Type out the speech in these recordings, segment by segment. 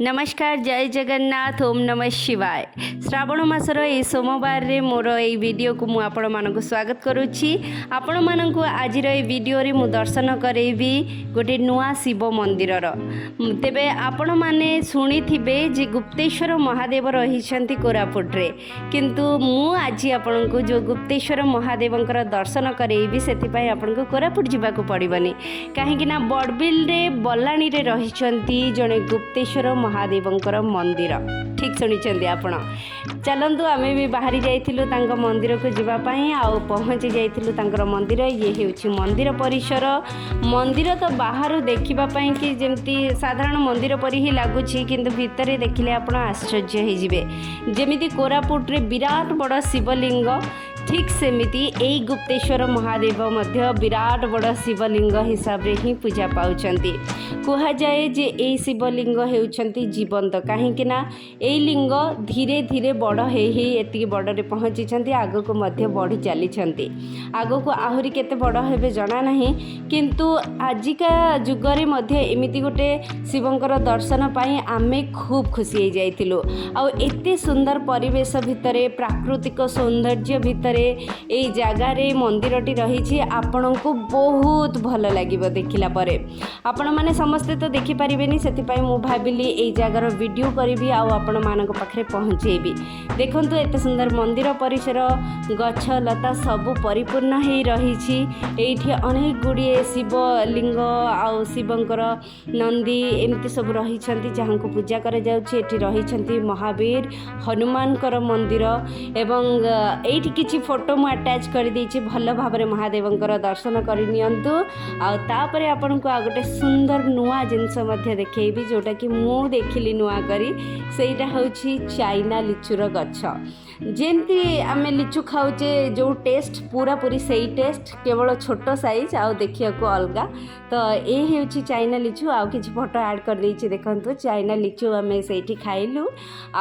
ନମସ୍କାର, ଜୟ ଜଗନ୍ନାଥ, ଓମ୍ ନମଃ ଶିବାୟ। ଶ୍ରାବଣ ମାସର ଏଇ ସୋମବାରରେ ମୋର ଏଇ ଭିଡ଼ିଓକୁ ମୁଁ ଆପଣମାନଙ୍କୁ ସ୍ୱାଗତ କରୁଛି। ଆପଣମାନଙ୍କୁ ଆଜିର ଏଇ ଭିଡ଼ିଓରେ ମୁଁ ଦର୍ଶନ କରେଇବି ଗୋଟେ ନୂଆ ଶିବ ମନ୍ଦିରର। ତେବେ ଆପଣମାନେ ଶୁଣିଥିବେ ଯେ ଗୁପ୍ତେଶ୍ୱର ମହାଦେବ ରହିଛନ୍ତି କୋରାପୁଟରେ, କିନ୍ତୁ ମୁଁ ଆଜି ଆପଣଙ୍କୁ ଯେଉଁ ଗୁପ୍ତେଶ୍ୱର ମହାଦେବଙ୍କର ଦର୍ଶନ କରେଇବି, ସେଥିପାଇଁ ଆପଣଙ୍କୁ କୋରାପୁଟ ଯିବାକୁ ପଡ଼ିବନି। କାହିଁକି ନା ବଡ଼ବିଲରେ ବଲାଣୀରେ ରହିଛନ୍ତି ଜଣେ ଗୁପ୍ତେଶ୍ୱର ମହାଦେବଙ୍କର ମନ୍ଦିର। ଠିକ୍ ଶୁଣିଛନ୍ତି ଆପଣ। ଚାଲନ୍ତୁ, ଆମେ ବି ବାହାରି ଯାଇଥିଲୁ ତାଙ୍କ ମନ୍ଦିରକୁ ଯିବା ପାଇଁ ଆଉ ପହଞ୍ଚି ଯାଇଥିଲୁ ତାଙ୍କର ମନ୍ଦିର। ଇଏ ହେଉଛି ମନ୍ଦିର ପରିସର। ମନ୍ଦିର ତ ବାହାରୁ ଦେଖିବା ପାଇଁ କି ଯେମିତି ସାଧାରଣ ମନ୍ଦିର ପରି ହିଁ ଲାଗୁଛି, କିନ୍ତୁ ଭିତରେ ଦେଖିଲେ ଆପଣ ଆଶ୍ଚର୍ଯ୍ୟ ହେଇଯିବେ। ଯେମିତି କୋରାପୁଟରେ ବିରାଟ ବଡ଼ ଶିବଲିଙ୍ଗ, ଠିକ୍ ସେମିତି ଏଇ ଗୁପ୍ତେଶ୍ୱର ମହାଦେବ ମଧ୍ୟ ବିରାଟ ବଡ଼ ଶିବଲିଙ୍ଗ ହିସାବରେ ହିଁ ପୂଜା ପାଉଛନ୍ତି। କୁହାଯାଏ ଯେ ଏଇ ଶିବଲିଙ୍ଗ ହେଉଛନ୍ତି ଜୀବନ୍ତ, କାହିଁକି ନା ଏଇ ଲିଙ୍ଗ ଧୀରେ ଧୀରେ ବଡ଼ ହେଇ ହେଇ ଏତିକି ବଡ଼ରେ ପହଞ୍ଚିଛନ୍ତି। ଆଗକୁ ମଧ୍ୟ ବଢ଼ି ଚାଲିଛନ୍ତି। ଆଗକୁ ଆହୁରି କେତେ ବଡ଼ ହେବେ ଜଣା ନାହିଁ, କିନ୍ତୁ ଆଜିକା ଯୁଗରେ ମଧ୍ୟ ଏମିତି ଗୋଟେ ଶିବଙ୍କର ଦର୍ଶନ ପାଇଁ ଆମେ ଖୁବ୍ ଖୁସି ହେଇଯାଇଥିଲୁ। ଆଉ ଏତେ ସୁନ୍ଦର ପରିବେଶ ଭିତରେ, ପ୍ରାକୃତିକ ସୌନ୍ଦର୍ଯ୍ୟ ଭିତରେ ଏଇ ଜାଗାରେ ମନ୍ଦିରଟି ରହିଛି। ଆପଣଙ୍କୁ ବହୁତ ଭଲ ଲାଗିବ ଦେଖିଲା ପରେ। ଆପଣମାନେ ସମସ୍ତେ ତ ଦେଖିପାରିବେନି, ସେଥିପାଇଁ ମୁଁ ଭାବିଲି ଏଇ ଜାଗାର ଭିଡ଼ିଓ କରିବି ଆଉ ଆପଣମାନଙ୍କ ପାଖରେ ପହଞ୍ଚେଇବି। ଦେଖନ୍ତୁ, ଏତେ ସୁନ୍ଦର ମନ୍ଦିର ପରିସର, ଗଛ ଲତା ସବୁ ପରିପୂର୍ଣ୍ଣ ହେଇ ରହିଛି। ଏଇଠି ଅନେକ ଗୁଡ଼ିଏ ଶିବଲିଙ୍ଗ ଆଉ ଶିବଙ୍କର ନନ୍ଦୀ ଏମିତି ସବୁ ରହିଛନ୍ତି, ଯାହାଙ୍କୁ ପୂଜା କରାଯାଉଛି। ଏଠି ରହିଛନ୍ତି ମହାବୀର ହନୁମାନଙ୍କର ମନ୍ଦିର ଏବଂ ଏଇଠି କିଛି ଫଟୋ ମୁଁ ଆଟାଚ୍ କରିଦେଇଛି। ଭଲ ଭାବରେ ମହାଦେବଙ୍କର ଦର୍ଶନ କରିନିଅନ୍ତୁ ଆଉ ତାପରେ ଆପଣଙ୍କୁ ଆଉ ଗୋଟେ ସୁନ୍ଦର ନୂଆ ଜିନିଷ ମଧ୍ୟ ଦେଖେଇବି, ଯେଉଁଟାକି ମୁଁ ଦେଖିଲି ନୂଆ କରି। ସେଇଟା ହେଉଛି ଚାଇନା ଲିଚୁର ଗଛ। ଯେମିତି ଆମେ ଲିଚୁ ଖାଉଛେ, ଯେଉଁ ଟେଷ୍ଟ, ପୁରାପୁରି ସେଇ ଟେଷ୍ଟ, କେବଳ ଛୋଟ ସାଇଜ୍ ଆଉ ଦେଖିବାକୁ ଅଲଗା। ତ ଏ ହେଉଛି ଚାଇନା ଲିଚୁ। ଆଉ କିଛି ଫଟୋ ଆଡ଼୍ କରିଦେଇଛି, ଦେଖନ୍ତୁ। ଚାଇନା ଲିଚୁ ଆମେ ସେଇଠି ଖାଇଲୁ।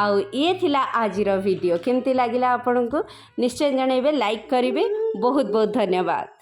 ଆଉ ଇଏ ଥିଲା ଆଜିର ଭିଡ଼ିଓ। କେମିତି ଲାଗିଲା ଆପଣଙ୍କୁ ନିଶ୍ଚୟ ଜଣାଇବେ, ଲାଇକ୍ କରିବେ। ବହୁତ ବହୁତ ଧନ୍ୟବାଦ।